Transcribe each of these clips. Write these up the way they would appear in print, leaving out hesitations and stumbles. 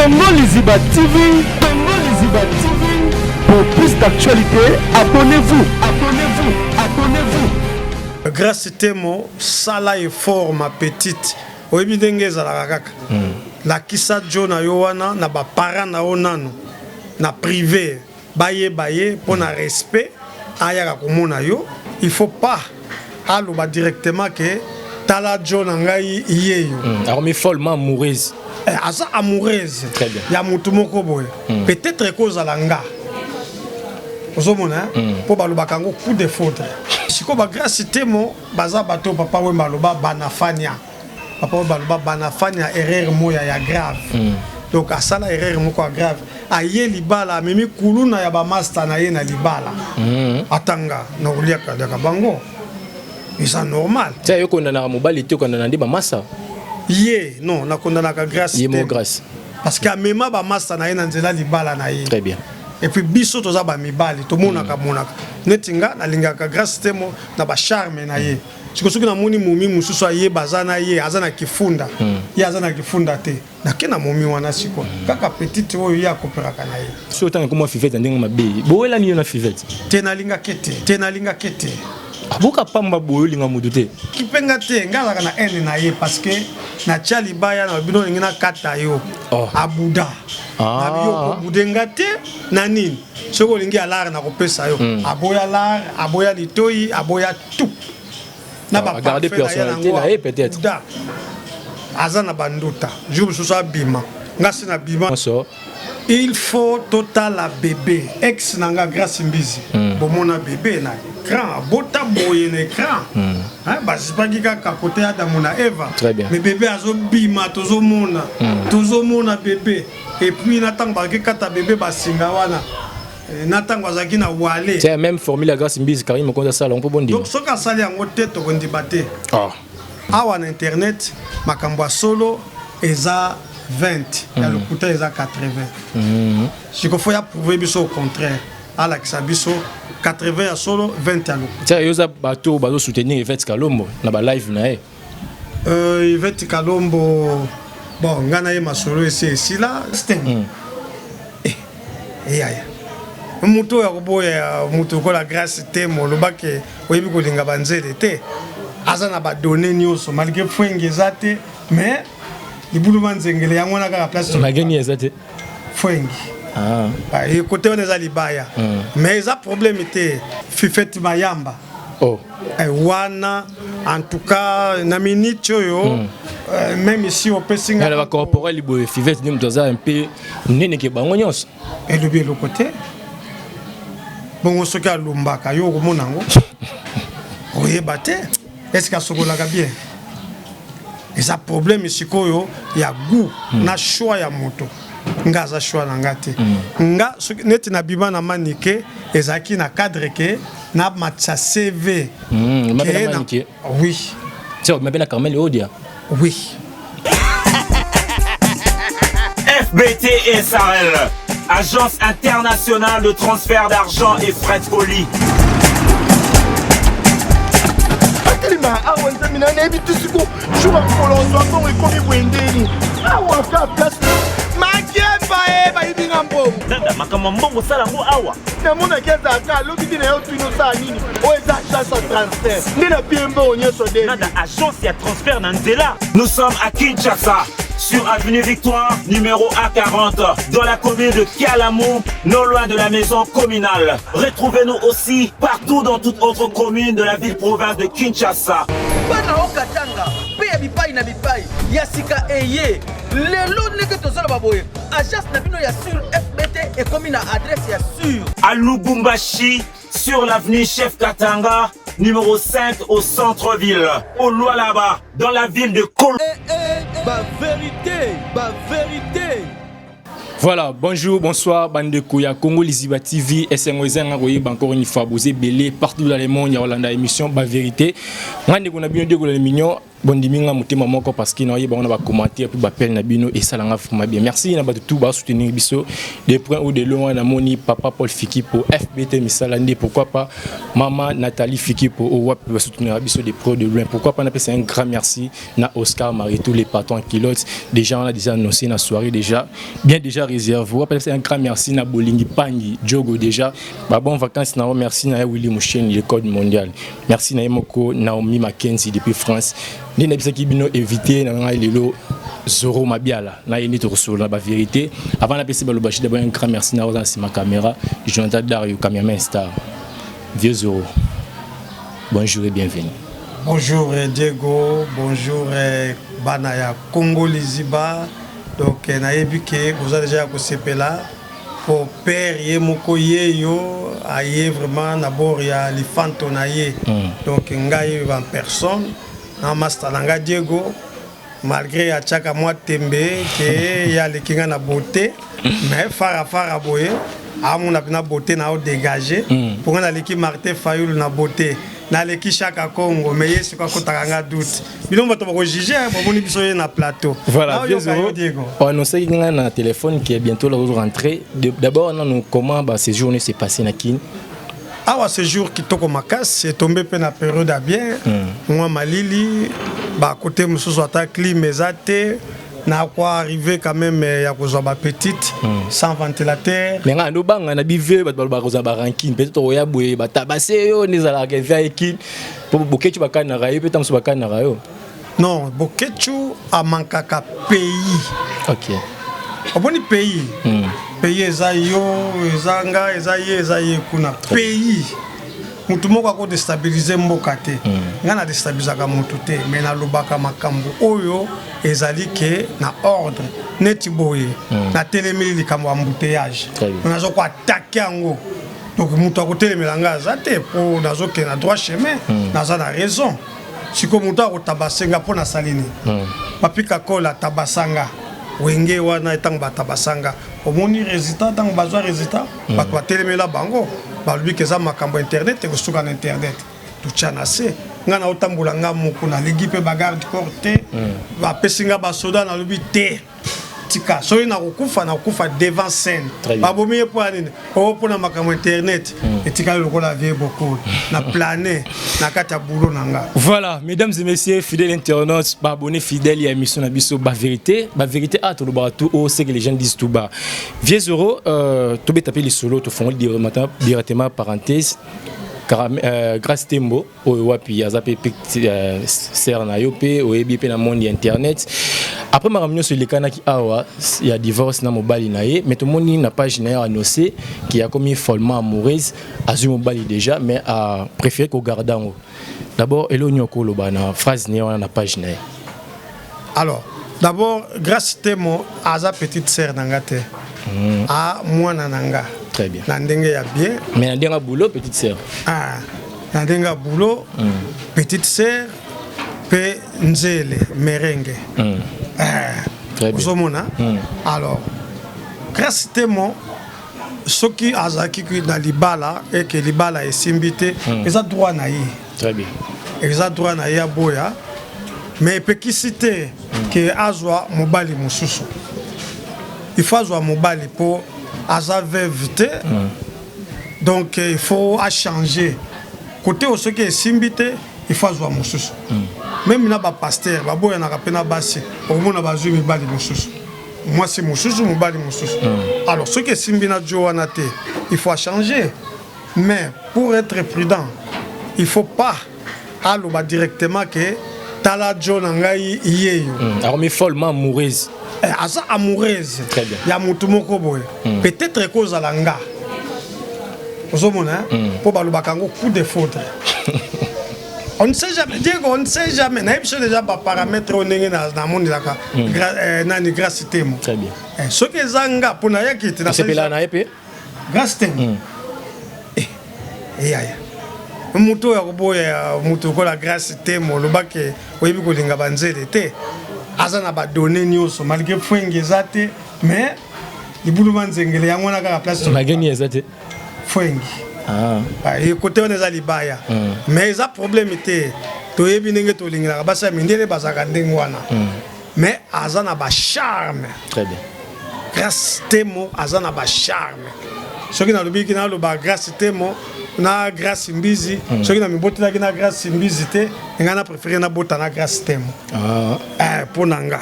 Congo Liziba TV, Congo Liziba TV. Pour plus d'actualités, abonnez-vous, abonnez-vous, abonnez-vous. Grace Temo, sala effort ma petite. Oyebi ndenge ezalaka kaka. Mm. Lakisa jo na yo wana na ba parents na yo nanu na privé bayeba ye mpo na respect ayaka komona yo. Il faut pas aloba directement que tala jo na ngai yeyo. Mm. Akomi follement amoureuse. Eh, aza amoureuse ya motu moko boye mm. peut-être ekozala nga ozomona mpo mm. balobaka yango coup de foudre sikoyo bagrace temo baza bato papa wemba aloba banafania papa wemba aloba banafania erreur moya ya grave mm. donc asala erreur moko ya grave aye libala amemi kuluna ya bamasta na ye na libala mm. atanga na koliaka liaka bango eza normal tia yo kondanaka mobali te okondana nde bamasa ye non nakondanaka grace ye mo grace parce que amema bamasta na ye na nzela libala na ye très bien et puis biso toza bamibali tomonaka mm. monaka neti nga nalingaka grace te mo na bacharme na ye siko soki namoni momi mosusu ayeba aza na ye aza na kifunda mm. ye aza na kifunda te nake na momi wana siko kaka petite oyo ye akoperaka na ye soki otanga komwa fivete ya ndenge mabe bowelani yo na fivete te nalingaki te te nalingaki te aboka pamba boye olinga motu te kipenga te ngai azalaka na haine na ye parce que natya libaya na bino olingi nakata yo oh. abuda ah. na yo kobude nga te na nini soki olingi alare nakopesa yo mm. aboya lare aboya litoi aboya tout na ba garder personnalité na ye peut-être aza na banduta jour mosusu abima nga si na bima il faut totala bebe ex na nga grace mbizi mm. bomona bebe na écran abota boye na écran mm. hein, bazipaki kaka kote adamu na eva mais bebe azobima tozomona mm. tozomona bebe et puis na ntango bakoki kata bebe basinga wana Eh, na ntango azalaki na wale c'est même formule ya grâce mbizi karine mokonzi asala yango mpo bondima donc soki asali yango te tokondima te oh. awa na internet makambo ya solo eza 20 ya mm. lokuta eza 80 mm. siko fo ya prouve biso au contraire alakisa biso 80 ya solo 20 ya lokuta yo oza bato bazo soutenir Yvette Kalombo na ba live na ye euh, Yvette Kalombo bon ngai na ye masolo esi esila mm. Eh, eyaya moto oyo akoboya moto lokola grace te molobake oyebi kolinga banzele te aza na badone nyonso malgre fwenge eza te mais libulu manzengele yango wana kaka place mageni eza te fwengi ah. Kote wana eza libaya hmm. mais eza problème te fifete mayamba oh. Eh, wana en tout cas na minute oyo mm. euh, même ici opesi nga ba corporel boye fivette nde moto aza un peu monene ke bango nyonso elobi eloko te bongo soki alumbaka yo okomona yango oyeba te eske asokolaka bien eza problème sikoyo ya goût mm. na choix ya moto nga aza choix na nga te mm. nga soki neti nabima na manike ezalaki na cadre ke na matisa CV mm, ke na, oui tiens mabela Carmel Odia oui FBT SARL, agence internationale de transfert d'argent et frais de colis. atelema awa nzambe na nayebi te siko jour ya mokolo ozwa mbongo ekomi boye ndeni awa ka place makemba e bayibi nga mbongo Nada, makambo ya mbongo osala yango awa namonaki azalaka alobi te na yo tuni osala nini oyo eza agence ya transfert nde na pie mbongo nyonso de Nada, agence ya transfert na nzela. Nous sommes à Kinshasa, sur avenue Victoire, numéro A40, dans la commune de Kalamu, non loin de la maison communale. Retrouvez-nous aussi partout dans toute autre commune de la ville-province de Kinshasa. bana okatanga mpe ya bipai na bipai ya sika eye lelo ndenge tozoloba boye agence na bino ya sur fbt ekomi na adresse ya sur À Lubumbashi, sur l'avenue Chef Katanga, numéro 5 au centre-ville. Au Lualaba, dans la ville de Kol. Eh, eh, ba vérité, ba vérité. Voilà, bonjour, bonsoir, bandeko ya Congo Liziba TV, esengo ezanga koyeba encore une fois, boze belé partout dans le monde, ya Hollanda émission ba vérité. Nga ndeko na bino ndeko la mignon. Bondimi nga motema moko parce que naoyeba ngo na bacommentaire mpe bapele na bino esala nga vraiment bien. Merci na bato tout basoutenir biso de près ou de loin. Namoni papa Paul Fikipo, FBT misala nde, pourquoi pas mama Nathalie Fikipo oyo wapi basoutenir biso de près ou de loin. Pourquoi pas napesa un grand merci na Oscar Marie, tous les patrons kilotes déjà, on a déjà annoncé na soirée déjà bien déjà réservé. Apesa un grand merci na Bolingi Pangi Diogo, déjà ba bon vacances na. Merci na Willy Moucheni, le code mondial. Merci na ye moko Naomi Mackenzie depuis France. Nde nayebisaki bino, invité na ngai lelo Zoro Mabiala, na ye nde tokosolola na bavérité. Avant napesi balobashi, d'abord un grand merci na oza na nsima caméra, Jonathan Dario, cameraman star. Vieux Zoro, bonjour et bienvenue. Bonjour Diego, bonjour bana ya Congo Liziba. Donc nayebi ke boza déjà ya kosepela po père ye moko ye yo aye vraiment na bord ya lifanto na ye. Donc ngai en personne na master na ngai Diego, malgré atiaka mwa tembe ke ye aleki ngai na beauté, mais fara fara boye amona mpena beauté na odégage mpo ngai naleki Martin Fayulu na beauté, naleki Chaka Congo, mais ye siko akotaka nga doute. Bino bato bakojuge, bomoni biso ye na plateau. Voilà, Diego, on annoncé nga na téléphone qui est bientôt là rentrer. D'abord nanu, comment ba séjour s'est passé na Kin? Awa séjour kitoko makasi, etombe mpe na période ya bien. Mwa malili bakote mosusu, ata clim eza te, na ko arriver quand même ya kozwa bapetite sans ventilateur. Mais nga ndobanga na bive, bato balobaka kozwa barankine, peut-être oya boye batabase yo nde ezalaka evi ayekine po Bokecu bakanaka ye mpe ta mosusu bakanaka yo. Non, Bokecu amankaka pays. Omoni pays, pays eza yo, eza nga, eza ye, eza ye kuna. Pays, motu moko akodestabilize mboka te. Ngai nadestabilizaka motu te, mais nalobaka makambo oyo ezali ke na ordre neti boye. Natelemeli likambo ya embouteillage, naza koattaquer yango. Donc moto akotelemela ngai aza te, mpo nazokende na droit chemin, naza na raison. Sikoyo moto akotabase nga mpo nasali nini? Papi Kakola atabasanga wenge wana. Ntango batabasanga, omoni résultat. Ntango bazwa résultat, bato batelemela bango, balobi ke eza makambo ya internet, ekosuka na internet, totya na se. Ngai naotambola nga moko, nalingi mpe bagarde corps te. Bapesi nga basoda, nalobi te, tika. Soki nakokufa, nakokufa devant scène. Babomi ye mpo ya nini? O mpona makambo internet. Etikali lokola vie bokolo na plane na kati ya boulot na nga. Voilà, mesdames et messieurs, fidèles internautes, abonnés fidèles ya émission na biso ba vérité, ba vérité a tolobaka tout haut ce que les gens disent tout bas. Vieux Zoro, tobeta mpe lisolo, tofongoli directement parenthèse. Grâce Tembo oyo wapi aza mpe sœur na yo mpe oyebi mpe na monde ya internet, après makambo nyonso elekanaki awa ya divorce na mobali na ye, mais tomoni na page na ye annoncé ki akomi follement amoureuse, azwi mobali déjà, mais a préféré kogarder yango. D'abord, eloko nini okoloba na phrase na ye wana na page na ye? Alors d'abord, Grâce Temo aza petite sœur na nga te, a mwana na nga. Très bien. Na ndenge ya bien. Mais na ndenge ya boulot, petite sœur. Ah, na ndenge ya boulot, petite sœur mpe nzele merenge. Très bien. Ozomona. Alors Grâce Temo, soki azalaki na libala eke libala esimbi te, eza droit na ye. Très bien. Eza droit na ye aboya, mais epekisi te ke azwa mobali mosusu. Il faut azwa mobali mpo aza veuve te. Donc il faut achanger côté oyo. Soki esimbi te, il faut azwa mosusu. Même na bapasteur baboyanaka mpe na basi, okomona bazwi mibali mosusu, mwasi mosusu, mobali mosusu. Alors soki esimbi na jo wana te, il faut achanger. Mais pour être prudent, il faut pas aloba directement ke tala jo na ngai ye yo. Akomi follement amoureuse. Eh, aza amoureuse Très bien. ya motu moko boye. Peut-être ekozala nga, ozomona, mpo balobaka yango coup de foudre. On ne sait jamais, Diego, on ne sait jamais. Nayebi so déjà baparamètre oyo ndenge namonelaka nani, Grâce Temo. Très bien. Eh, soki eza nga mpo nayaki te. Osepelaka na ye mpe? Grâce Temo, eyaya motu oyo akoboya motu lokola Grâce Temo, olobaki oyebi kolinga banzele te, aza na badonnées nyonso, malgré fwenge eza te, mais libuluma nzengele yango wana kaka place. Mageni eza te. Fwengi. Ah. Kote wana eza libaya, mais eza problème te. Toyebi ndenge tolingelaka basi ya mindele, bazalaka ndenge wana. Mais aza na bacharme. Très bien. Grâce Temo aza na bacharme. Soki nalobiki, naloba Grâce Temo na Grâce Mbizi. Soki na mibotelaki na Grâce Mbizi te, ngai na préféré nabota na Grâce Temo. Ah. Eh, mpo na nga,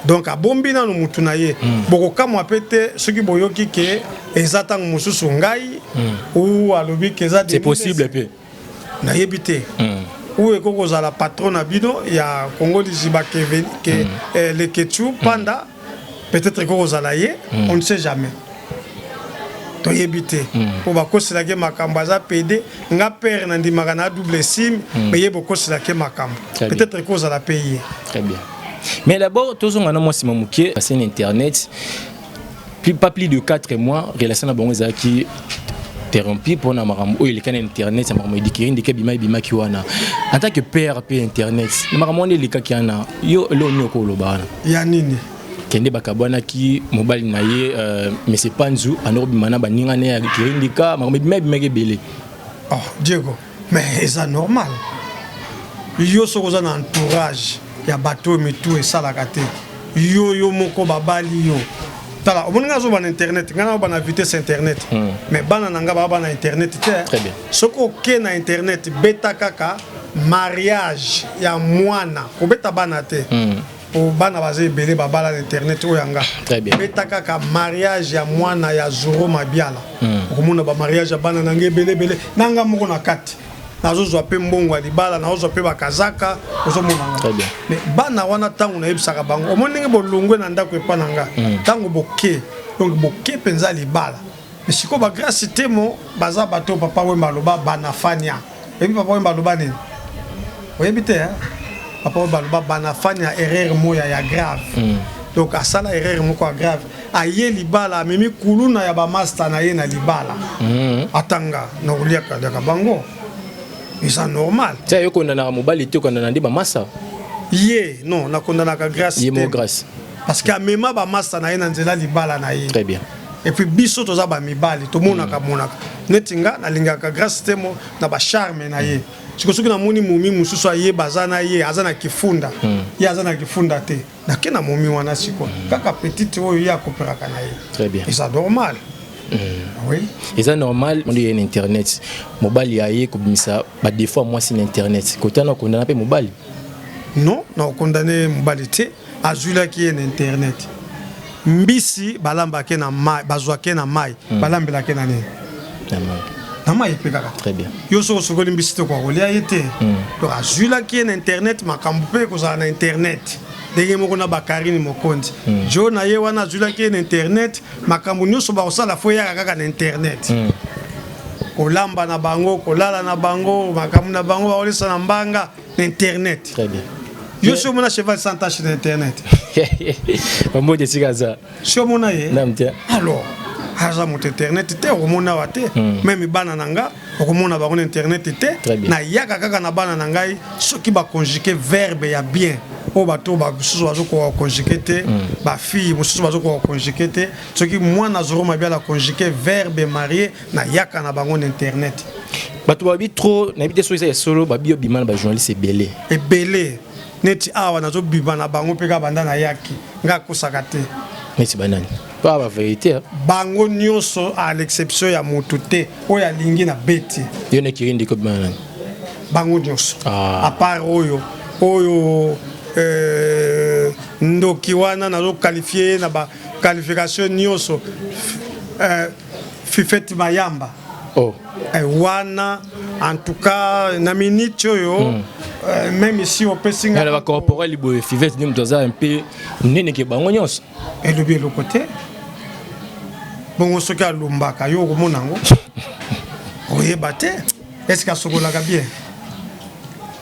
donc abombi nanu mutu na ye. Bokokamwa mpe te soki boyoki ke eza ntango mosusu ngai ou alobi ke eza C'est possible mpe. Nayebi te. Oyo ekoki kozala patron na bino ya Congo Liziba, ke Leketu Panda, peut-être ekoki kozala ye. On ne sait jamais, toyebi te, mpo bakoselaki makambo aza pede. Nga père nandimaka na double sim, mais ye bokoselaki makambo. Très bien. Peut-être ekozala mpe ye. Très bien. Mais d'abord, tozonga na mwa nsima moke na internet. Plus, pas plus de 4 mois, relation na bango ezalaki interrompu mpona makambo oyo eleka na internet ya makambo edikiri ndeke ebima ebimaki wana. En tant que père mpe internet na makambo wana elekaki wana, yo eloko nini okoloba wana? Ya nini? Kende bakabwanaki, mobali na ye monsieur Panzu ando kobima na baninga ne ya Kirindika, makambo ebima ebimaki ebele. Oh Diego, mais eza normal. Yo soki oza na entourage ya bato oyo mitu esalaka te, yo moko babali yo. Tala, omoni nga azoba na internet, ngai naoba na vitesse internet, mais bana na nga baa bana internet te. Très bien. Soki oke na internet, beta kaka mariage ya mwana, kobeta bana te, po bana baza ebele babala na internet oyo yanga. Très bien. Beta kaka mariage ya mwana ya Zoro Mabiala, okomona bamariage ya bana na nga ebele ebele, na nga moko na kati. Nazozwa mpe mbongo ya libala, nazozwa mpe bakazaka, ozomona nga. Très bien. Mais bana wana, ntango nayebisaka bango, omoni ndenge bolongwe na ndako epa na nga, ntango boke, donc boke mpenza libala. Mais sikoyo bagrâce Temo baza bato oyo Papa Wemba aloba banafania. Oyebi Papa Wemba aloba nini? Oyebi te, hein? Papa Wemba aloba banafania erreur moya ya grave. Donc asala erreur moko ya grave, aye libala, amemi kuluna ya bamaster na ye na libala. Atanga na koliaka liaka bango, eza normal. Tia yo kondanaka mobali te, okondana nde bamasa? Ye non, nakondanaka Grâce Ye mo te. Grâce. Parce que amema bamasta na ye na nzela libala na ye. Très bien. Et puis biso toza bamibali, tomonaka monaka. Neti nga nalingaka Grâce Temo na bacharme na ye. Siko soki namoni momi mosusu ayeba aza na ye, aza na kifunda, ye aza na kifunda te, nake na momi wana. Siko kaka petite oyo ye akopelaka na ye. Très bien. Eza normal, oui. Eza normal. Mondo ye na internet, mobali aye kobimisa badéfaut ya mwasi na internet, kotana okondana mpe mobali? Non, nakokondane mobali te. Azwilaki ye na internet. Mbisi balambaki na mai, bazwaki na mai, balambelaki na nini? Na mai. Na mai mpe kaka. Très bien. Yo soki osokoli mbisi te, okoka kolia ye te. Donc azwilaki ye na internet, makambo mpe ekozala na internet. Ndenge moko na bakarine Mokonzi, jo na ye wana azwilaki ye na internet, makambo nyonso bakosala fo eyaka kaka na internet. Kolamba na bango, kolala na bango, makambo na bango bakolesa na mbanga na internet. Très bien. Yo si omona Cheval sans tache na internet? Bambote esika aza. Si omona ye? Nam te. Alors aza moto internet te, okomona awa te. Même bana na nga, okomona bango na internet te. Très bien. Nayaka kaka na bana na ngai soki baconjugue verbe ya bien, oyo bato mosusu bazokoka conjugue te, bafille mosusu bazokoka conjugue te. Soki mwana Zoro Mabiala conjugue verbe marié, nayaka na bango na internet. Bato babi trop, nayebi te soki eza ya solo, babi obima na bajournaliste ebele. Ebele neti awa nazobima na bango mpe kaka banda nayaki, ngai akosaka te. Neti banani? Pa bavérité, hein? Bango nyonso, à l'exception ya motu te oyo alingi na beti. Yo nekiri ndiko obima na nani? Bango nyonso. Ah. À part oyo ndoki wana, nazoqualifie ye na baqualification nyonso, Fifeti Mayamba. Oh. Wana en tout cas na minute oyo, même si opesi nga na bacorporel boye, Fivete nde moto aza mpe monene ke bango nyonso. Elobi eloko te. Bongo soki alumbaka yo, okomona yango, oyeba te est-ce asokolaka bien.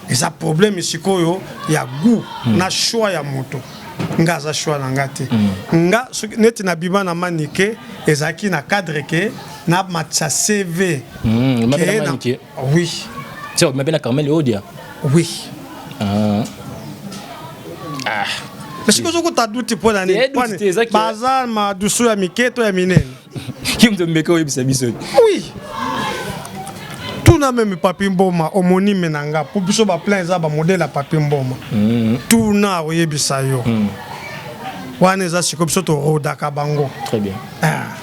Eza problème sikoyo ya goût na choix ya moto. Nga aza choix na nga te. Nga soki neti nabima na Manike, ezalaki na cadre ke namatisa CV. Ke na Manike? Oui. Ti obima mpe na Carmel Odia? Oui. Ah. Mais soki ozokota duti mpo na nini? Te, duti te, Baza madusu ya mike to ya minene? Ki moto mbeka oyebisa biso? Oui, tuna. Tuna meme Papi Mboma, homonyme na nga, po biso ba plan eza ba modèle ya Papi Mboma. Tuna akoyebisa yo. Wana eza sikoyo biso torodaka bango. Très bien. Ah,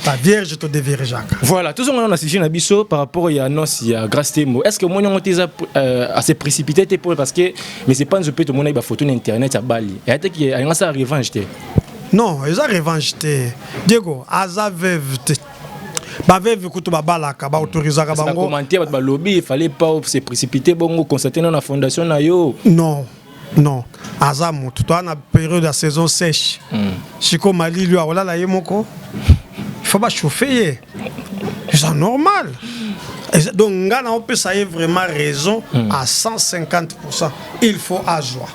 ba vierge to deviergeaka. Voilà, tozonga na sujet na biso par rapport ya annonce ya Grâce Temo. Est-ce que omoni yango te eza assez précipité te pour parce que mais c'est pas nzope tomona ba photo na internet ya Bali. Ya te ki alinga sa revanche te. Non, eza revanche te. Diego, aza veuve te. Ba veuve kutu babalaka, ba autorisaka bango. Commentaire bato balobi, il fallait pas se précipiter bongo constater na fondation na yo. Non. Non, aza motu toa na période ya saison sèche. Siko malili oyo akolala ye moko, il faut bachauffe ye, eza normal. Donc nga na opesa ye vraiment raison à 150, il faut azwa,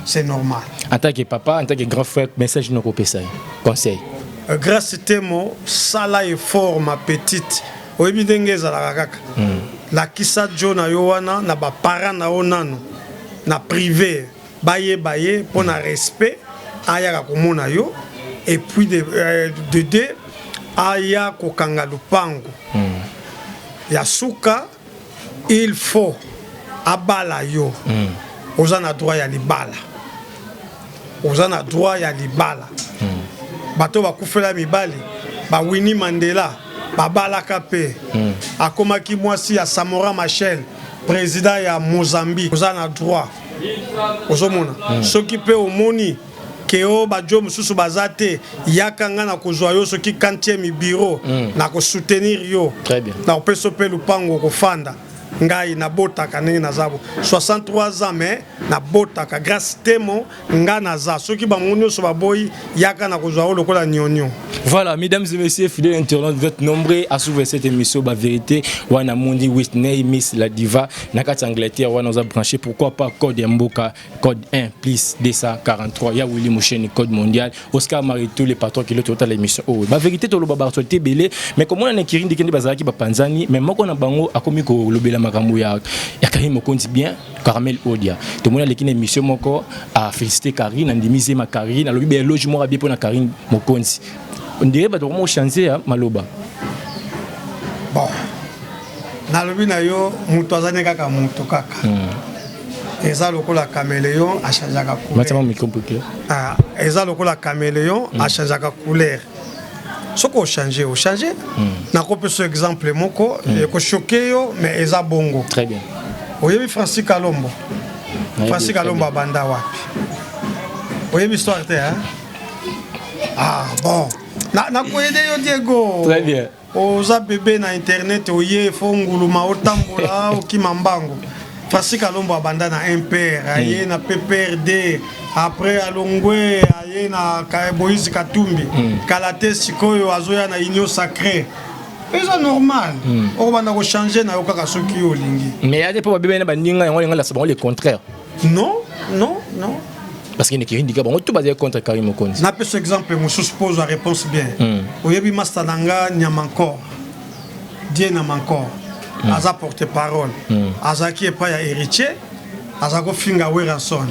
c'est normal. En tant que papa, en tant que grand frère, message noko opesa ye, conseil? Grâce Temo, sala effort, ma petite. Oyebi ndenge ezalaka kaka, lakisa jo na yo wana na baparent na yo nano na privé, bayeba ye mpo na respect, ayaka komona yo. Et puis de deux, aya kokanga lupango ya suka. Il faut abala yo. Oza na droit ya libala, oza na droit ya libala. Bato bakufela mibali, bawini Mandela babalaka mpe akomaki mwasi ya Samora Machel, président ya Mozambique. Oza na droit, ozomona. Soki mpe omoni ke o bajo mosusu baza te, yaka, nga na kozwa yo. Soki quantième bureau, na kosoutenir yo. Très bien. Na kopesa mpe lupango kofanda. Ngai nabotaka ndenge naza bo 63 ans, mais nabotaka. Grâce Temo, nga naza. Soki bango nyonso baboyi, yaka na kozwa yo lokola nionio. Voilà, mesdames et messieurs, fidèles internautes, vous êtes nombreux à suivre cette émission, ba vérité. Wana Mundi Whitney, Miss la Diva, nakati Angleterre, wana oza branché, pourquoi pas code Mboka, code 1 plus 243, ya Willy Moucheni, code mondial, Oscar Maritou, les patrons qui l'autre l'émission. Oh, ba vérité, to loba ba actualité belé, mais comment on a kiri ndike bazalaki ba panzani, mais moko na bango akomi ko lobela makambo ya Karim Mokonzi bien, Caramel Odia. Tout le monde a émission moko a félicité Karine, andimi ma Karine, alobi ba éloge moko bien pour Karine Mokonzi. On dirait bato bakoma kochange ya maloba. Bon, nalobi na yo, moto aza ne kaka moto kaka. Eza lokola caméléon, achangeaka couleur. Micro pour clair. Ah, eza lokola caméléon, achangeaka couleur. Soki ochange, ochange. Nakopesa exemple moko ekochoquer yo, mais eza bongo. Très bien. Oyebi Francis Kalombo? Francis Kalombo abanda wapi? Oyebi histoire te, hein? Ah bon, nakoyede yo, Diego. Très bien. Oza bebe na internet, oye fo nguluma, otambola, okima mbango. Francis Kalombo abanda na MPR, aye na PPRD, après alongwe, aye na Moïse Katumbi. Kala te sikoyo azoya na Union sacrée. Eza normal, okobanda kochange na yo kaka soki yo olingi. Mais ya te mpo babebe na baninga yango alinga lasa bango le contraire. Non, non, non. Parce que nekiri ndika bango tout bazali contre Karim Mokonzi. Napesa exemple mosusu mpo ozwa réponse bien. Oyebi master na nga Nyamankor, Die Nyamankor, aza porte parole. Azalaki epai ya Héritier, aza kofinga Werrason.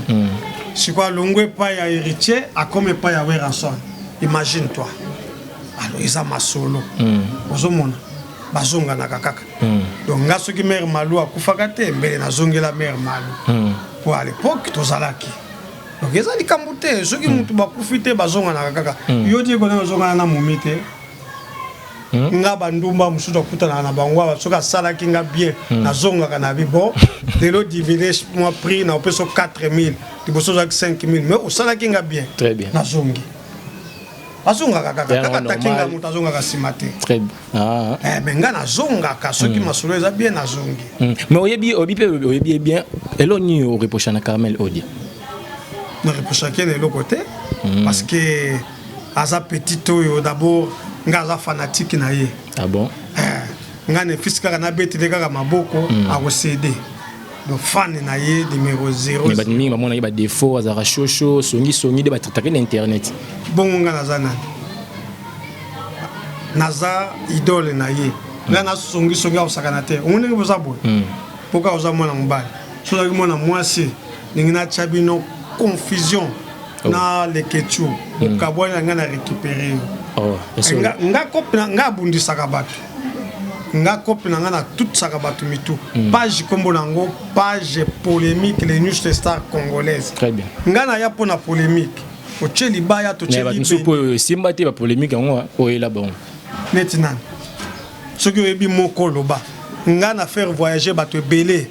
Sikoyo alongwe epai ya Héritier, akomi epai ya Werrason. Imagine toi. Alors eza masolo, ozomona bazonganaka kaka. Donc nga, soki mare Malu akufaka te, mbele nazongela mare Malu, po à l'époque tozalaki. Donc eza likambo te. Soki motu bakufi te, bazonganaka kaka. Yo Diego, na ozongana na momi te. Nga bandumba mosusu akutanaka na bango awa, soki asalaki nga bien, nazongaka na bi. Bon, lelo diminue mwa prix na opesa 4000, liboso ozalaki 5000, mais osalaki nga bien. Très bien. Nazongi. Azongaka kaka kaka takinga, moto azongaka nsima te. Très bien. Ah. Eh, mais nga nazongaka soki masolo eza bien, nazongi. Mais oyebi, oyebi mpe, oyebi bien elo nini oreprocha na Carmel Odia? Nareprochaki na eloko te, parce que aza petite oyo. D'abord nga aza fanatique na ye. Ah bon? Eh, nga ne fils kaka nabetele kaka maboko, akosede. Donc fan na ye numéro 0. Mais bato mingi bamonaki badéfaut, azalaka shosho, songisongi nde batraitaki na internet. Bongo nga naza nani? Naza idole na ye. Nga nasongisongi, akosakana te. Ongo ndenge boza boye, mpoka oza mwana mobali. So ozalaki mwana mwasi, ndenge natya bino confusion na leketu, okabwani na ngai, na récupéré yo. Oh, nga kope nga abundisaka bato. Nga cope na nga natutisaka bato mitu. Page kombo na yango page polémique, les news de star congolaise. Très bien. Nga naya mpo na polémique, otie libaya, totie. Mais bato mosusu mpo oyo esimba te, bapolémique yango oyela bango. Neti nani? Soki oyebi moko, oloba. Nga na faire voyager bato ebele,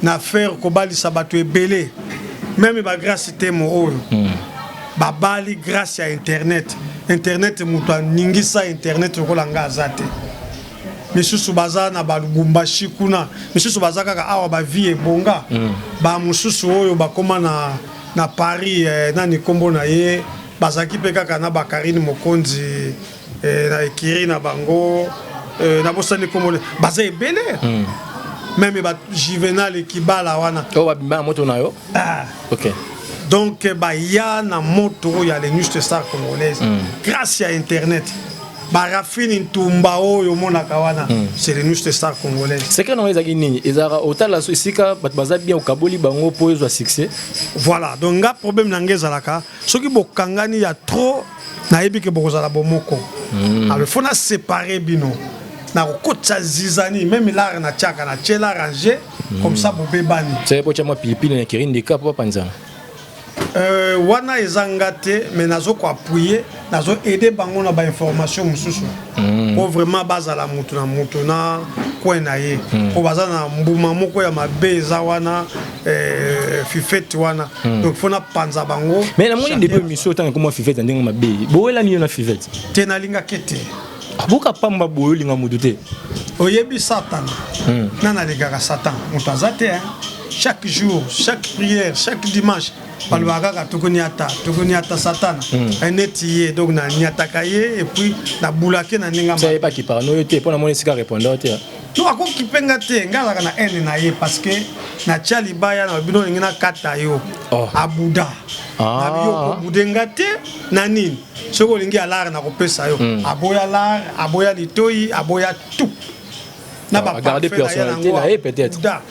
na faire kobalisa bato ebele, même bagrâce temo oyo babali grâce ya internet. Internet, moto aningisa internet lokola nga aza te. Misusu baza na balubumbashi kuna, misusu baza kaka awa, bavie ebonga. Bamosusu oyo bakóma na Paris, nani nkombo na ye, bazalaki mpe kaka na bakarine Mokonzi, na ekiri na bango, nabosani nkombo, baza ebele. Même ba Juvenal Ekibala wana. Oyo babima na moto na yo? Ah. Ok. Donc baya na moto oyo ya les news de star congolaise grâce ya internet. Barafini Ntumba oyo omonaka wana, c'est les news de star congolaise. Secret nango ezalaki nini? Ezalaka otala so esika bato baza bien, okaboli bango mpo ezwa succès? Voilà, donc nga problème na ngai ezalaka soki bokangani ya trop, nayebi ke bokozala bomoko. Alors faut na séparer bino, nakokotisa zizanie, même lare natiaka, natie l'arranger comme ça bobebani. Seke po tia mwa pilipili na keri ndeka mpo bapanzana. Wana eza nga te, mais nazo koappuyer, nazo aider bango na bainformation mosusu mpo vraiment bazala mutu na mutu na coin na ye, mpo baza na mbuma moko ya mabe eza wana, fifete wana. Donc faut napanza bango. Mais namoni depuis émission, otanga komwa Fifete ya ndenge mabe. Bowelani yo na Fifete? Te, nalingaki te. Boka pamba boye, olinga motu te. Oyebi Satana nga nalingaka Satan, moto aza te, hein? Chaque jour, chaque prière, chaque dimanche balobaka kaka tokoniata, tokoniata Satana. Neti ye, donc naniataka ye et puis nabulaki na ndenge. Sa yebaki parano yo te, mpo namoni esika répondeur te. To akoki mpe nga te, nga azalaka na haine na ye parce que natia libaya na bino, olingi nakata yo. Oh. Abuda. Ah. Na yo kobude nga te na nini? Soki olingi alare, nakopesa yo. Aboya lare, aboya litoi, aboya tout na. Ah, garder personnalité na ye peut-être. Buda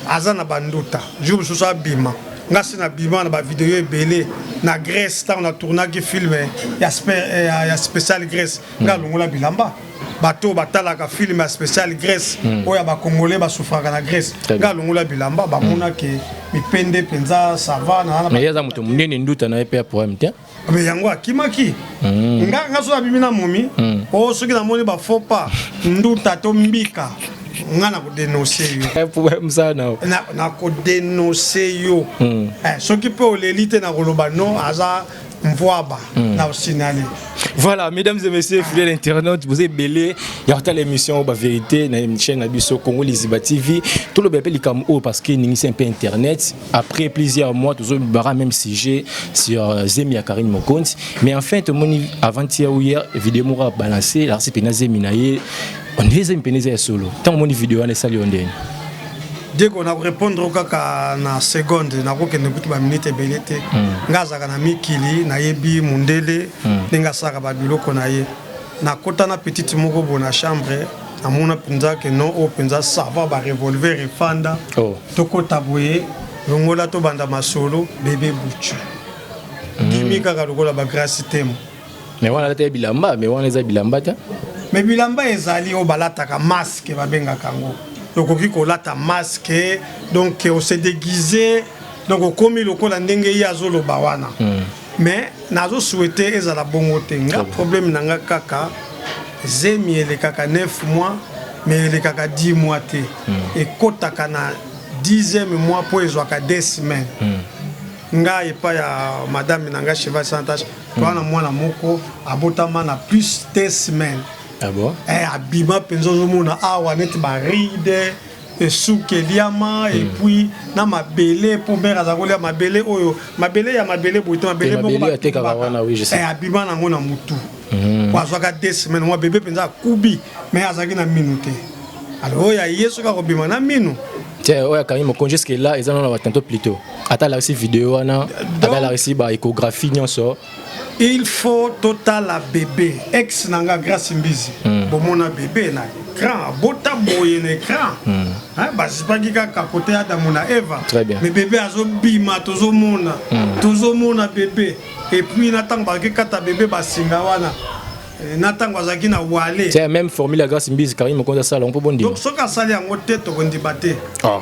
aza na banduta, jour mosusu abima. Nga si nabima na bavideo ebele na Grèce, ntango natournaki film ya spécial Grèce, nga alongola bilamba. Bato oyo batalaka film ya spécial Grèce, oyo ya bacongolais basouffraka na Grèce, Très bien. nga alongola bilamba, bamonaki mipende mpenza, ça va na Mais ye aza moto monene, nduta na ye mpe ya problème te. Mais yango akimaki. Nga soki abimi na momi o, soki namoni bafaux pas, nduta to mbika, nga na kodénoncer yo. Problème mosala na yo. Na kodénoncer yo. Soki mpe oleli te, nakoloba non, aza mvwaba, na osignaler. Voilà, mesdames et messieurs, fidèles internautes, vous êtes belé. Il y a l'émission ba vérité na chaîne na biso Congo Liziba TV. Tout le bébé likam o parce que c'est un peu internet. Après plusieurs mois, toujours bara même sujet sur zemi ya Karine Mokonzi. Mais enfin, tout le monde avant-hier ou hier, vidéo moura balancé, la pena zemi na ye. On est zemi pena ya solo. Tant moni vidéo wana sali ondeni. Diego, na korépondre kaka na seconde, nakokende kutu baminute ebele te. Nga azalaka na mikili, nayebi mundele ndenge asalaka babiloko na ye. Nakota na petite moko boye na chambre, namona mpenza ke non, oyo mpenza ça va, barevolver efanda. Oh. Tokota boye, longola, tobanda masolo, bebe butu bimi kaka lokola bagrâce temo. Mais wana te bilamba, mais wana eza bilamba te. Mais bilamba ezali oyo balataka, masque babengaka yango. Okoki kolata masque, donc ose déguise, donc okomi lokola ndenge ye azoloba wana. Mais nazosouhaiter ezala bongo te. Nga problème na nga kaka zemi elekaka 9 mois, mais elekaka 10 mois te. Ekɔtaka na 10e mois mpo ezwaka 2 semaines. Nga epai ya madame na nga Cheval Sans Tache, toza na mwana moko abotama na plus 2 semaines. Ah bon? Abima mpenza, ozomona awa neti baride, esuki eliama, et puis na mabele, mpo mare aza kolia mabele oyo, mabele ya mabele boye te, mabele moko mabele oyo atekaka wana, oui, je sais. Abima nango na mutu po azwaka 2 semaines, mwa bebe mpenza akubi, mais azalaki na minu te. Alors oyo aye soki akobima na minu. Te, oyo akangi mokonzi jusque là eza nano na batantôt plutôt ata alakisi video wana, ata alakisi baéchographie nyonso. Il faut totala bébé. Ex na nga Grâce Mbizi, bomona bébé na écran, abota boye na écran. Hein, bazipaki kaka kote Adamu na Eva. Très bien. Mais bébé azobima, tozomona, tozomona bébé. Et puis na ntango baki kata bébé basinga wana. Eh, na ntango azalaki na wale. C'est la même formule ya Grâce Mbizi Karine Mokonzi asala mpo bondima. Donc soki asali yango te tokondima te. Ah.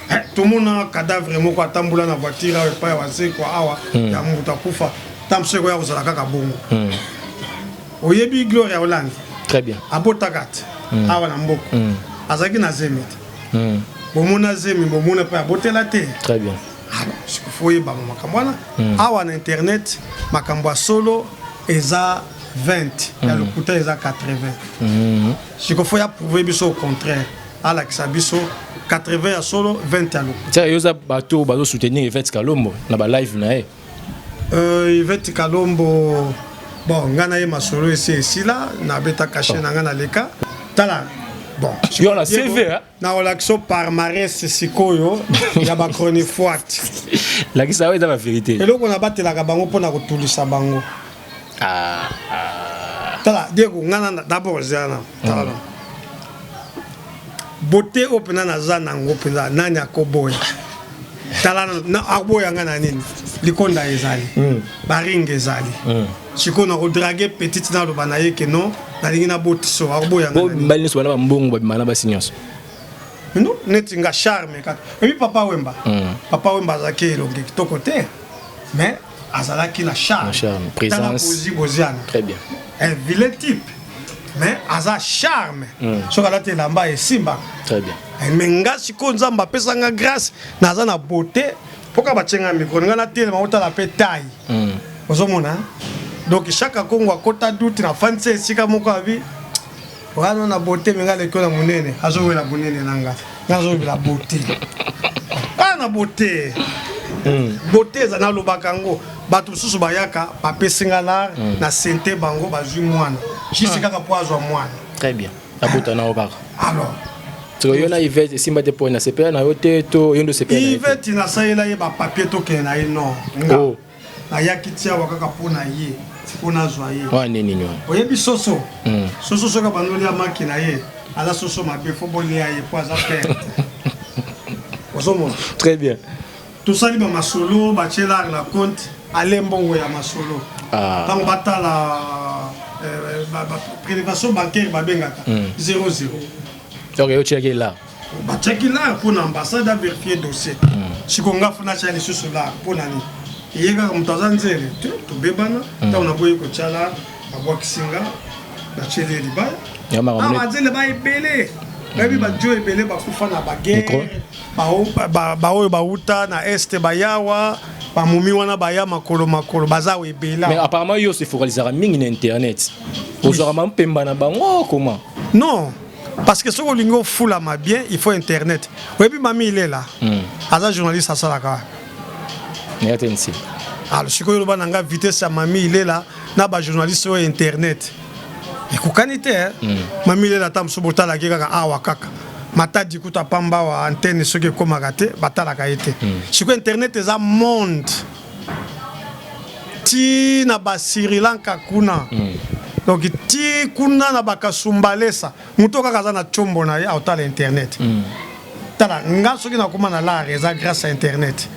Eh, tomona cadavre moko atambola na voiture awa epai ya wazekwa awa hmm. ya moto akufa ntango mosusu ekoya kozala kaka bongo. Hmm. Oyebi Gloria Olangi? Très bien. Abotaka te hmm. awa na mboka. Azalaki na zemi te. Bomona zemi bomona mpe abotela te. Très bien. Alors, sikoyo oyebama makambo wana awa na internet makambo ya solo eza 20 ya lokuta eza 80. Sikoyo faut ya prouver biso au contraire, alakisa biso 80 ya solo, 20 ya lokuta. Tia yo oza bato bazo soutenir Yvette Kalombo na ba live na ye. Yvette Kalombo, bon, ngai na ye masolo esi esila, nabeta cachet na ngai na leka. Tala, bon. Yo na CV, hein? Nakolakisa palmarès sikoyo ya ba chronifuati. Lakisa oyo eza ba vérité. Eloko nabatelaka bango mpona kotulisa bango. Ah, ah. Tala, Diego, ngai na d'abord zela na. Tala. Beauté oyo mpenza naza nango mpenza nani akoboya? Tala akoboya ngai na nini? Likonda ezali. Baringa ezali. Sikoyo nakodrague petite naloba na ye ke non, nalingi nabotisa akoboya ngai. Mibali nyonso bana bambongo babima na basi nyonso. Non, neti nga charme kaka. Ebi Papa Wemba. Papa Wemba azalaki elongi kitoko te, mais azalaki na charme. Charme, présence. Bozi Boziana. Très bien. Un vilain type, mais aza charme. Soki alati elamba esimba. Très bien. Mais nga sikoyo Nzambe apesa nga grâce, naza na beauté. Poka batie nga micro, nga natelema otala pe taille. Ozomona? Donc chaque Kongo akota doute na fanse esika moko abi wana na beauté mais nga leki na monene, azowela monene na nga. Nga azowela beauté. Ah na beauté. Beauté eza nalobaka yango. Bato mosusu bayaka bapesi nga lar na sente bango bazwi mwana. Juste kaka po azwa mwana. Très bien. Abota na kaka. Alors so yo na Yvette esimba te po na sepela na yo te to yo ndo sepela na ye te. Yvette nasalela ye ba papier tokende na ye non. Nga. Oh. Nayaki ti awa kaka po na ye, po nazwa ye. Wana nde nini wana? Oyebi soso? Soso soki abandi olia maki na ye, aza soso mabe, faut bolia ye po aza perte. Ozomona? Très bien. Tosali ba masolo, batie lar na compte, ale mbongo ya masolo. Tango batala ba prélevation bancaire babengaka 0-0. Donc yo tiaki lar. Batiaki lar mpo na ambassade a vérifier dossier. Sikoyo nga funa tia lisusu lar mpo na nini? Ye kaka moto aza nzele te, tobebana. Ntango naboyi kotia lar, babwakisi nga, natieli ye libaya. Ya makambo Awa banzele ba ebele. Bayebi badio ebele bakufa na baguerre. Baoyo bauta na est bayawa, bamomi wana baya makolo makolo, baza awa ebele. Mais apparemment yo se focalisaka mingi na internet. Ozwaka mampemba na bango comment? Non, parce que soki olingi ofulama bien, il faut internet. Oyebi Mami Ilela? Aza journaliste asalaka. Ya te nsi. Alors sikoyo oloba na nga vitesse ya Mami Ilela na ba journaliste oyo internet. Ekokani te, hein? Mami Ilela ata mosusu botalaki kaka awa kaka. Matadi kuta pamba wa antenne soki ekomaka te, batalaka ye te. Sikoyo internet eza monde. Ti na ba Sri Lanka kuna. Donc ti kuna na ba Kasumbalesa, moto kaka aza na tshombo na ye aotala internet. Tala nga soki nakoma na lar eza grâce à internet.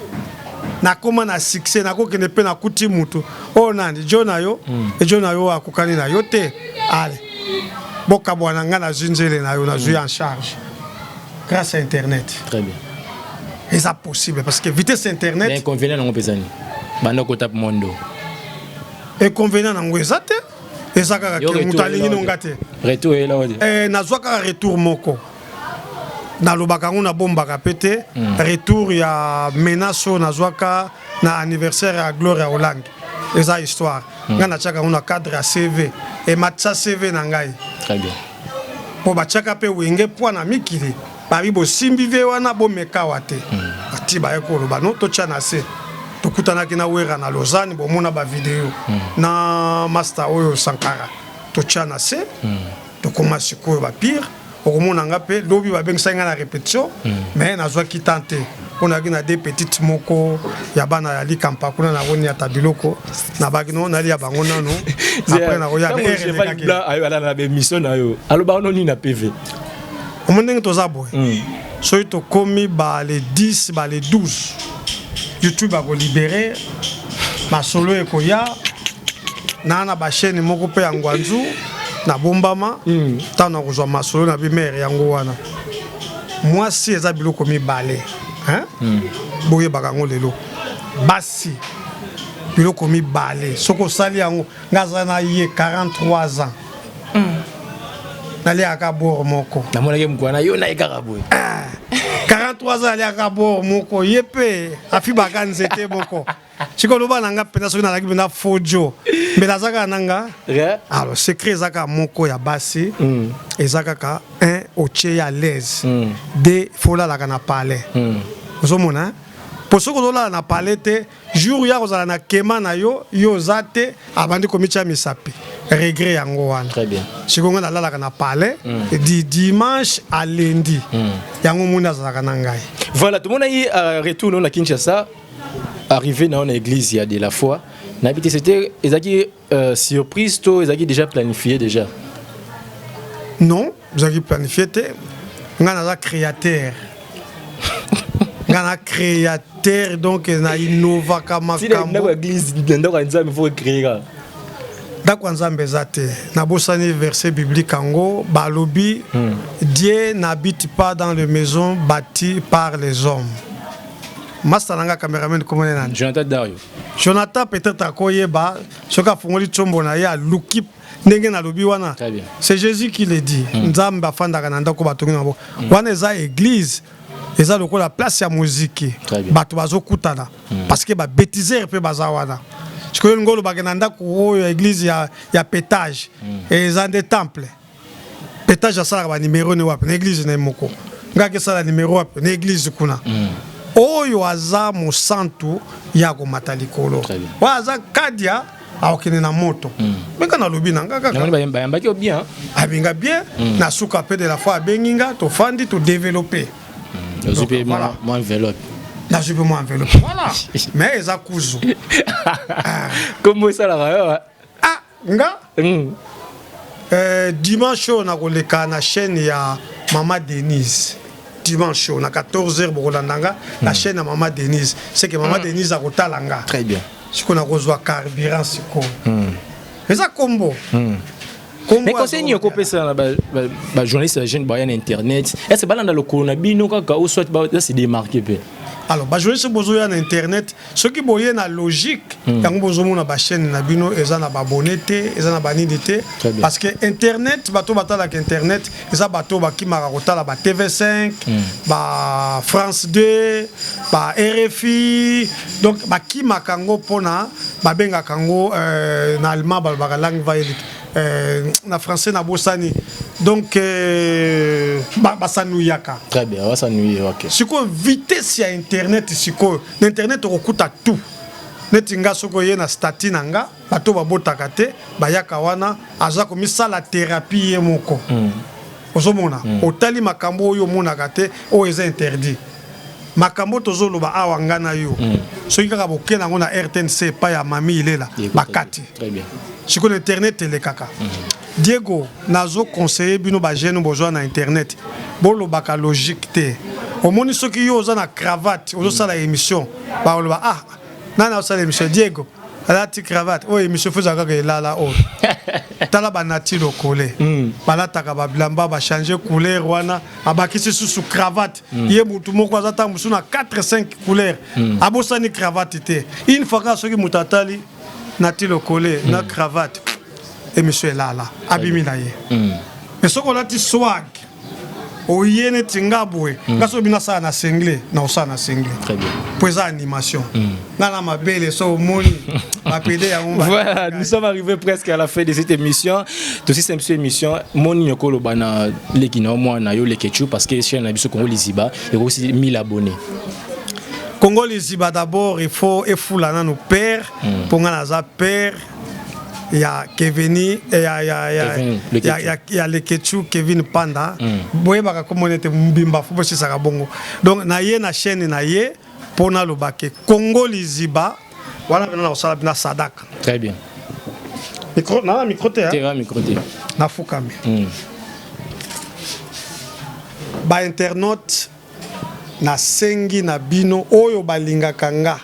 Nakoma na succès, nakokende pe nakuti mutu. Oh nani, jo na yo, jo na yo akokani na yo te. Allez. Bokabwana nga nazwi nzele na yo, nazwi en charge. Grâce à internet. Très bien. Eza possible parce que vitesse internet. Mais inconvénient nango pesa ni. Banda kota mondo. Inconvénient nango eza te. Eza kaka ke mutu alingi nonga te. Retour ela odi. Eh nazwa kaka retour moko. Nalobaka yango nabombaka pe te. Retour ya menace oyo nazwaka na anniversaire ya Gloria Olangi. Eza histoire. Nga natiaka yango na cadre ya CV. Ematisa CV na ngai. Très bien. Po batiaka pe wenge poids na mikili. Babi bosimbi vie wana bomeka wa te. Ati baye koloba no totia na se. Tokutanaki na Wera na Lausanne bomona ba video. Na master oyo Sankara totia na se. Tokoma sikoyo ba pire. Okomona nga pe lobi babengisaki nga na répétition, mais nazwaki temps te. Mpo nazalaki na deux petites moko ya bana ya Likampa kuna na koniata biloko. Nabaki no nalia bango nano. Après nakoya Ntango mais Cheval elekaki. Blanc ayo alala na ba émission na yo. Alobaka no nini na PV? Omoni ndenge toza boye. Soki tokomi ba le 10 ba le 12 YouTube akolibere masolo ekoya. Naa na bachaîne moko mpe ya ngwanzu nabombama ntango nakozwa masolo na bimere yango wana. Mwasi eza biloko mibale, hein? Boyebaka yango lelo, basi biloko mibale soki osali yango. Nga aza na ye 43 ans, naliaka bord moko. Namonaki mokwana yo na ye kaka boye. 43 ans aliaka bord moko, ye mpe afibaka nzete moko. Sikoyo loba na nga mpenza, soki nazalaki mpenza fojo, mbela aza kaka na nga. Alors secret eza kaka moko ya basi, eza kaka un, otie ye à l'aise, deux, faut olalaka na palais. Ozomona, po soki ozolala na palais te, jour ya kozala na kema na yo, yo oza te, abandi komitya misapi, regret yango wana. Très bien. Sikoyo nga nalalaka na palais di dimanche à lundi, yango moni azalaka na ngai. Voilà, tomonaki retour na Kinshasa, arrivé na na église ya de la foi. Nayebi te, c'était ezalaki surprise to ezalaki déjà planifié déjà? Non, ezalaki planifié te. Ngai naza créateur, ngai na créateur, donc na innovaka makambo. Ndako ya église, ndako ya Nzambe, faut créer kaka. Ndako ya Nzambe eza te. Nabosani verset biblique yango. Balobi: "Dieu n'habite pas dans les maisons bâties par les hommes." Master na nga cameraman, komone nani? Jonathan Dario. Jonathan peut-être akoyeba soki afungoli ntsombo na ye, aluki ndenge nalobi wana. Très bien. C'est Jésus qui le dit. Nzambe afandaka na ndako batongi na bango wana. Eza église, eza lokola place ya moziki. Très bien. Bato bazokutana parce que babêtiseurs mpe baza wana. Sikoyo olingi olobake na ndako oyo ya église ya pétage, eza nde temple. Pétage asalaka banimero ne wapi? Na église na ye moko. Ngaki esala nimero wapi? Na église kuna. Oyo aza mosantu ya komata likolo, Très bien. oyo aza kadia akokende na moto. Meka nalobi na nga kaka. Namoni bayambaki yo bien. Abenga bien na suka mpe de la fois abengi nga, tofandi, todéveloppe. Ozwi mpe Voilà. mwa enveloppe. Nazwi mpe mwa enveloppe, voilà, mais eza kuzu. Kombo esalaka yo? Ah, nga dimanche oyo nakoleka na chaîne ya Mama Denise. Dimanche oyo na 14 heures bokolanda nga na chaîne ya Mama Denise. C'est que Mama Denise akotala nga. Très bien. Sikoyo nakozwa carburant. Sikoyo eza kombo. Kombo Mais conseil nini okopesa na bajournaliste ya jeune baya na internet? Est ce balanda lokolo na bino kaka ou soit ba se démarquer mpe? Alors bajournaliste bozoya na internet, soki boye na logique yango, bozomona bachaîne na bino eza na babone te, eza na banini te. Très bien. Parce que internet, bato batalaka internet eza bato bakimaka kotala ba TV5, ba France 2, ba RFI. Donc bakimaka yango mpona babengaka yango na allemand balobaka langweilig, na français nabosani. Donc basanuyaka. Très bien, basanuye, ok. Sikoyo vitesse ya internet, sikoyo na internet okokuta tout. Neti nga, soki oye na statut na nga, bato babotaka te bayaka wana, aza komisala thérapie ye moko. Ozomona, otali makambo oyo omonaka te, oyo eza interdit. Makambo tozoloba awa, nga na yo, soki kaka bokende yango na RTNC epai ya Mami Ilela, bakati. Très bien. Sikoyo na internet elekaka. Diego, nazoconseille bino bajeune bozwa na internet, bolobaka logique te. Omoni, soki yo oza na cravate, ozosala émission, bakoloba: "Ah, nani azosala émission? Diego alati cravate oyo, émission fo ezala kaka elala oyo." Tala banati lokole, balataka babilamba, bachange couleur wana, abakisi susu cravate. Ye motu moko aza ntango mosusu na 4 5 couleur, abosani cravate te. Une fois kaka soki moto atali nati lokole na cravate, émission elala, abimi na ye. Mais soki olati swag, oye neti nga boye, nga soki bino asala na singlet, na osala na singlet. Très bien. Po eza animation, nga na mabele so omoni bapede yango. Voilà, nous sommes arrivés presque à la fin de cette émission. Tosi c'est émission moni nyokolo bana leki na moi na yo lekechu, parce que chaîne na biso Congo Liziba et aussi 1000 abonnés. Congo Liziba, d'abord il faut efula nanu père, mpo nga naza père ya Keveni, ya Kevin, ya Lekechu Kevin Panda. Boyebaka komona ete mbimba fo bosisaka bongo. Donc na ye na chaîne na ye, mpo naloba ke Congo Liziba wana mpena na kosala mpena sadaka. Très bien. Micro nana, micro te, hein? Terrain micro te. Nafukami. Bainternaute, nasengi na bino oyo balingaka nga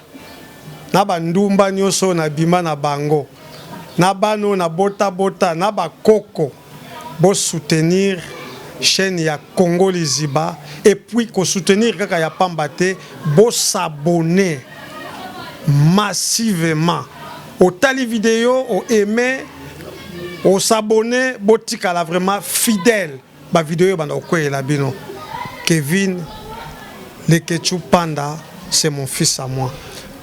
na bandumba nyonso oyo nabima na bango. Na bana oyo na bota bota na ba koko bo soutenir chaine ya Congo Liziba et puis ko soutenir kaka ya pamba te bo s'abonner massivement otali video o aimer o s'abonner botikala vraiment fidèle ba video ebanda kokweyela bino Kevin Leketchou Panda c'est mon fils à moi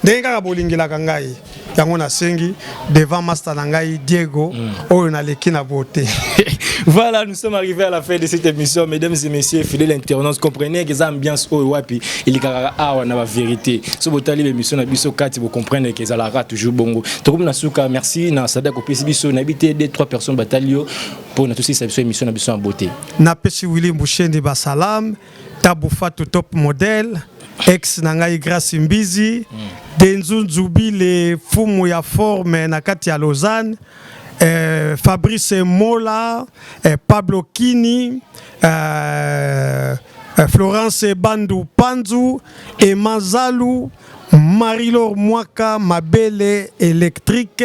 ndenge kaka bolingelaka ngai yango nasengi devant master na ngai Diego oyo naleki na beauté. Voilà, nous sommes arrivés à la fin de cette émission, mesdames et messieurs, fidèles internautes, comprenez que ça ambiance oyo wapi, il y a awa na vérité. So botali l'émission na biso kati vous comprenez que ezalaka toujours bongo. Tokomi na suka, merci na Sadak opesi biso na bité deux trois personnes batalio pour na tosilisa biso émission na biso en beauté. Napesi Willy Mbusheni basalam, Tabu Fatu top modèle, ex na ngai Grace Mbizi, Denzu Nzubile fumu ya forme na kati ya Lausanne, Fabrice Mola, Pablo Kini, Florence Bandu Panzu, Emma Zalu, Marie-Laure Mwaka, Mabele électrique,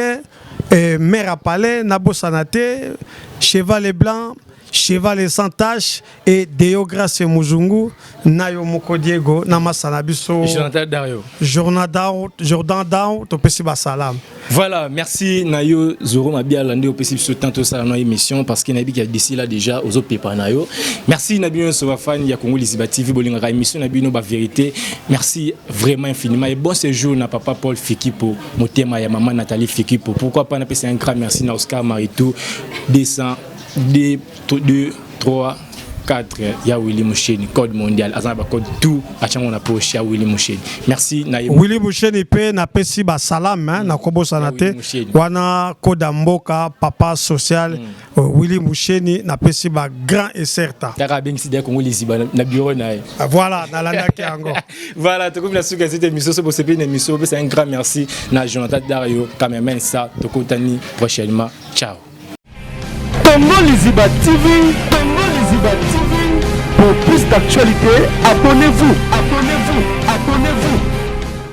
Mère à Palais, nabosana te, Cheval Blanc, Cheval sans tache et Deo Grace Muzungu, Nayo Moko Diego, na masana biso. Jonathan Dario. Jordan Dao, Jordan Dao, topesi ba salam. Voilà, merci Nayo Zoro Mabiala nde opesi biso tant tosala na émission parce que nayebi d'ici là déjà ozopepa na yo. Merci na bino nyonso bafani ya Congo Liziba TV bolingaka émission na bino ba vérité. Merci vraiment infiniment et bon séjour na papa Paul Fikipo, motema ya maman Nathalie Fikipo. Pourquoi pas napesi un grand merci na Oscar Maritou 200 2 2 3 4 ya Willy Musheni code mondial aza na ba code tout atiango na poche ya Willy Musheni. Merci na ye. Willy Musheni mpe napesi basalam hein, nakobosana Ya te Willy Musheni. Wana code ya mboka papa social Willy Musheni napesi ba grand et certain. Kaka abengisi deya Congo Liziba na bureau na ye. Ah, voilà, nalandaki yango. Voilà, tokomi na suka ya cette émission. So bosepeli na émission, bopesa un grand merci na Jonathan Dario cameraman sa tokutani prochainement. Ciao. Congo Liziba TV, Congo Liziba TV. Pour plus d'actualités, abonnez-vous. Abonnez-vous.